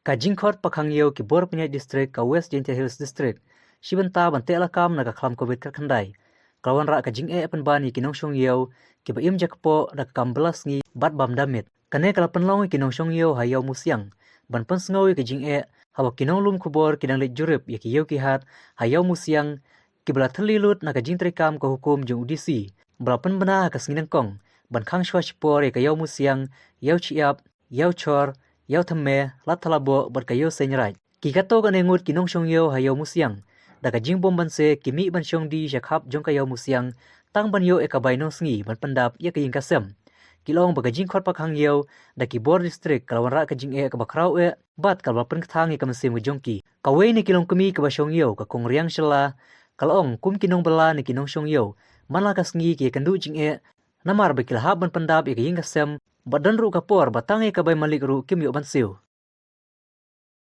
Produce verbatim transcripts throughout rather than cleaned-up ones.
Ka jingkhot pakhang ïew ki bor pynïaid district ka West Jaintia Hills District shi bynta ban teh lakam na ka khlam covid khatkhyndai ka la wanrah ka jingeh pynban ïa ki nongshong ïew kiba im jakpoh da ka kam bylla sngi bad bam da miet. Kane ka la pynlong ïa ki nongshong ïew ha Ïew Musiang ban pynsngew ïa ka jingeh haba ki nonglum khubor ki dang leit jurip ïa ki ïew ki hat ha Ïew Musiang kiba la thylli lut na ka jingtreikam ka hukum jong u D C ba la pynbna ha ka sngi nyngkong ban khang shuwa shipor ïa ka Ïew Musiang, Ïew Shyiap, Ïew Shor, Ïew Thymme, Lad Thalaboh bad ka Ïew Seiñraij. Ki katto katne ngut ki nongshong ïew ha Ïew Musiang da ka jingbym banse ki mih ban shong die sha khap jong ka Ïew Musiang tang ban ïoh ïa ka bai nongsngi ban pyndap ïa ka ïing ka sem. Ki la ong ba ka jingkhot pakhang ïew da ki bor district ka la wanrah ka jingeh kaba khraw eh bad ka la pynkthang ïa ka mynsiem ka jong ki. Kawei na ki longkmie kaba shong ïew, ka Kong Riang Shylla, ka la ong kum ki nongbylla ne ki nongshong ïew man la ka sngi ki ïakynduh jingeh namar ba ki la hap ban pyndap ïa ka ïing ka sem bad don ruh ka por ba tang ïa ka bai malik ruh kim ïoh ban siew.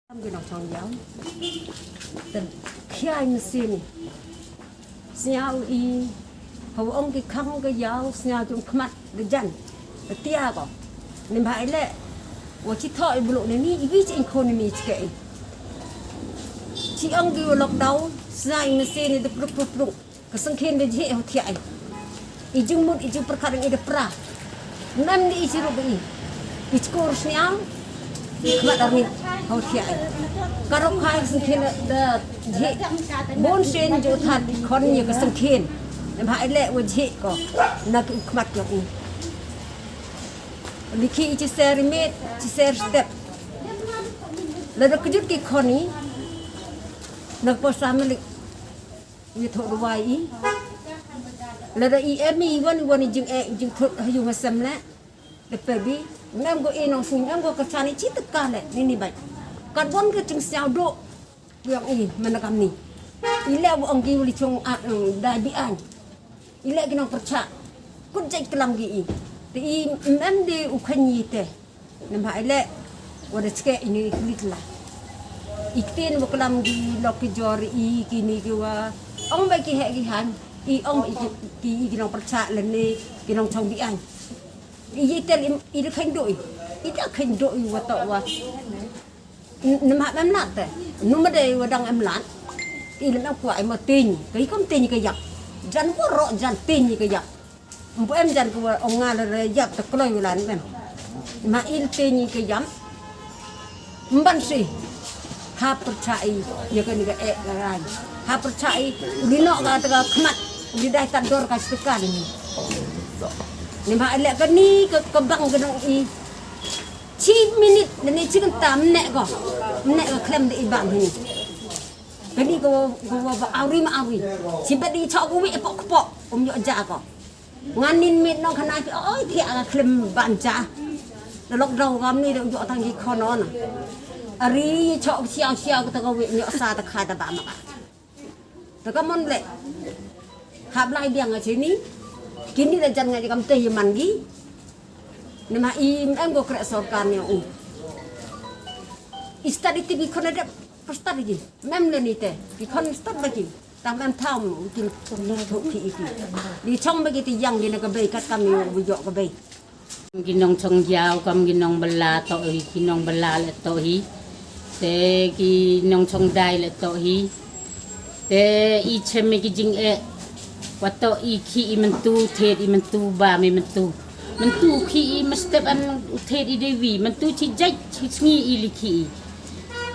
Kam ki nongshong ïew. Te khia i mynsiem i. Sñiaw i. Hawa ong ki khang ka ïew, sñiaw jong khmat ka jan. Ka tia ko. Nim ba i leh. Wa chi thoh i bluk ne ni, i wi chi in khon ni mi chi ke i. Chi ong ki wa lockdown, sñiaw i mynsiem i da pruk pruk pruk. Ka sengkhen da jhieh ha u thiah i. I jingmut i jingpyrkhat i da pra. Nam ni i chirup i. I chkur sniang. I khmat arngi ha u thiah i. Ka rok khai ka sengkhen da jhieh. Bun sien ju thad i khon ïa ka sengkhen. Nam ha i leh wa jhieh ko. Na ki khmat ïa u. Likhi i chi ser i met, chi ser step. Lada kjut ki khon i. Na ka posa malik. Ngi thoh duwai i. Lada i em i wan i wan i jingeh i jingthut ha ïung ha sem leh. Da pe bi. Ngam go i nong sung ngam go ka chani chi teka leh. Ni ni bai. Kat wan ka jingsñiaw do. Yang i mana kam ni. I leh wa ong ki wa li chong a dai bi an. I leh ki nong pyrchah. Kut jait klam ki i. Te i mem de u khan i te. Namar i leh wa da chke ini kulit la. I ktien wa klam ki lok ki jor i kini ki wa ong ba ki heh ki han. I ong ba i ki, ki, i ki nong pyrchah lane ki nong chong bi an. I i tel i, i da khan doi. I da khan doi wa to wa. N-, namar em lat te. Nu ma dei wa dang em lat. I lem em kwah em teny. Ka i kom teny ka yak. Jan wa ro jan teny ka yak. Mpu em jan ka wa ong nga la re yap ta kloi wa lan em. Ma il te ni ka yam. Mban si. Ha pyrchah i ïa ka ni ka eh ka rai. Ha pyrchah i u li nok ka ta ka khmat. U li dai ta dor ka stika ni. Ni ma leh ka ni ka, ka bang ka dong i. Chi minit ni chi kan tam ne ko. Ne ka klem de i bang ni. Ka ni ka wa, ka wa ba auri ma auri. Chi bet i chok u wi epok kepok. Um yok ja ko. Ngan nin mit nong khanai pi oi thiah ka khlem ban cha. Da lockdown kam ni da u jok tang ki khon on. Ari chok siaw siaw ka ta ka wi nyok sa ta khai ta ba ma ka. Ta ka mon le. Hap lai biang a chini. Kini da jan ngai kam te man gi. Ni ma i em ko krek sorkar ni u. I stad i ti bi khon da stad gi. Mem le ni te. Ki khon stad ba ki. Tang ban tham u kin thuk phi i phi. Li chong ba ki ti yang li na ka bei kat kam ïa u yok ka bei. Ki nong chong jaw kam ki nong bala to hi, ki nong bala le to hi. Te ki nong chong dai le to hi. Te i chem ki jing e. Wa to i khi i mentu, thet i mentu, ba mi mentu. Mentu khi i mestep an u thet i dewi, mentu chi jait chi sngi i li khi i.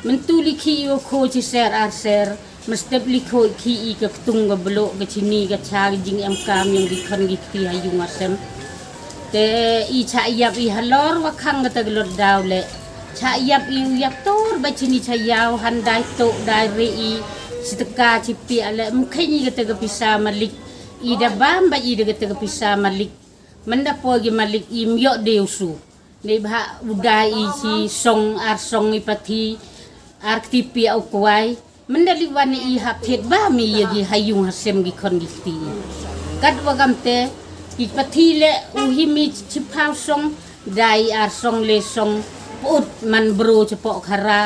Mentu li khi i wa kho chi ser ar ser. Mestep li kho i khi i ka ktung ka blo ka chini ka cha ka jing em kam yong ki khon ki kti ha yung asem. Te i cha yap i halor wa khang ka ta ka lot daw le. Cha yap i u yap tor ba chini cha yaw han dai to dai re i. Chi ta ka chi pi ale mkhen i ka ta ka pisa malik. I da bam ba i da ka ta ka pisa malik. Manda po ki malik i myok de usu. Ni bha u dai i chi song ar song i pathi ar kti pia u kwai. Manda li wan i hap thet ba mi ya ki ha yung ha sem ki khon ki kti. Kat wa kam te ki pathi le u hi mi chi phaw song dai ar song le song put man bro chi pok khara.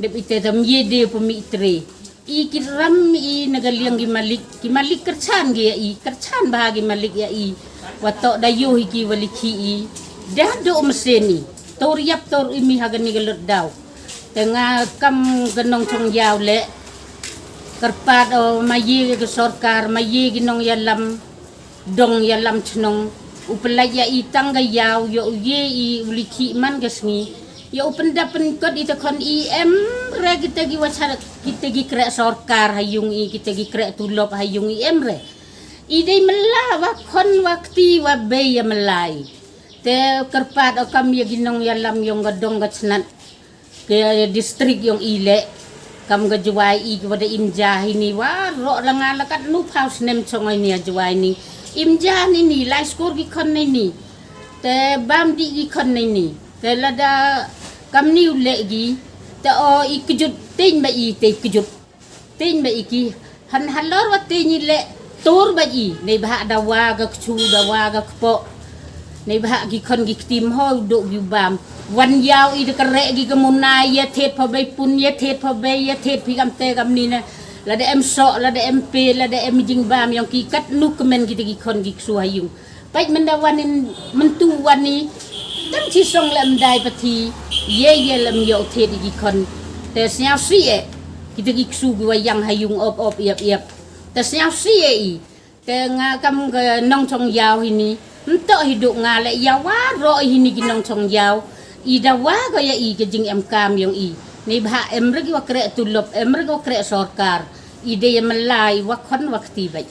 Dep ite tam ye de pu mi tre. I ki ram i na ka liang ki malik, ki malik kerchan ki ya i, kerchan ba ki malik ya i. Wa to da yo hi ki wa li khi i. Da do mesen i. Tor yap tor i mi ha ka ni ka lot daw. Te nga kam ka nongchong ïaw leh. Kyrpad o ma ïe ka sorkar, ma ïe ki nongïalam dong ïalam chnong, u pynlait ïa i tang ka ïaw, ïoh u ïe i u likhih man ka sngi. Ïoh u pyndap pynkot i te khon i em re kita ki wa cha, kita ki kreh sorkar ha ïung i, kita ki kreh tulop ha ïung i em re. I dei mala wa khon wa kti wa bei ïa mala i. Te kyrpad o kam ïa ki nongïalam ïong ka dong ka chnat, ka district ïong i leh. Kam ka Jwai i ki wa da im ja hi ni, wa roh la nga la kat nu phaw snem chong i ni ha Jwai ni. Im ja ni ni, lai skur ki khon ni ni. Te bam di ki khon ni ni. Te lada kam ni u leh gi. Te o i kjut teng ba i te kjut. Teng ba i ki. Han halor wa teng i leh tur ba i. Nei bha da wa ga kchu da wa ga kpo. Nei bha ki khon ki kti mho duk yu bam. Wan ïaw i da ka reh ki ka munai ïa thet pha bei pun ïa thet pha bei ïa thet phi kam te kam ni na. Lada em sok, lada em pe, lada em jingbam ïong ki kat nu kmen ki te ki khon ki ksu ha ïung. Pait mynda wan in myntu wan i. Tam chi song lem dai pathi. Ye ye lem ïoh thet i ki khon. Te sñiaw si e. Kita ki ksu ki wa ïang ha ïung op op ïap ïap. Te sñiaw si e i. Te nga kam ka nongchong ïaw hi ni. Nto hi duk nga leh ïa wa roh hi ni ki nongchong ïaw. I da wa ko ïa i ka jingem kam ïong i. Ni bha em re ki wa kreh tulop, em re ki wa kreh sorkar. I dei ïa mala i wa khon wa kti bait.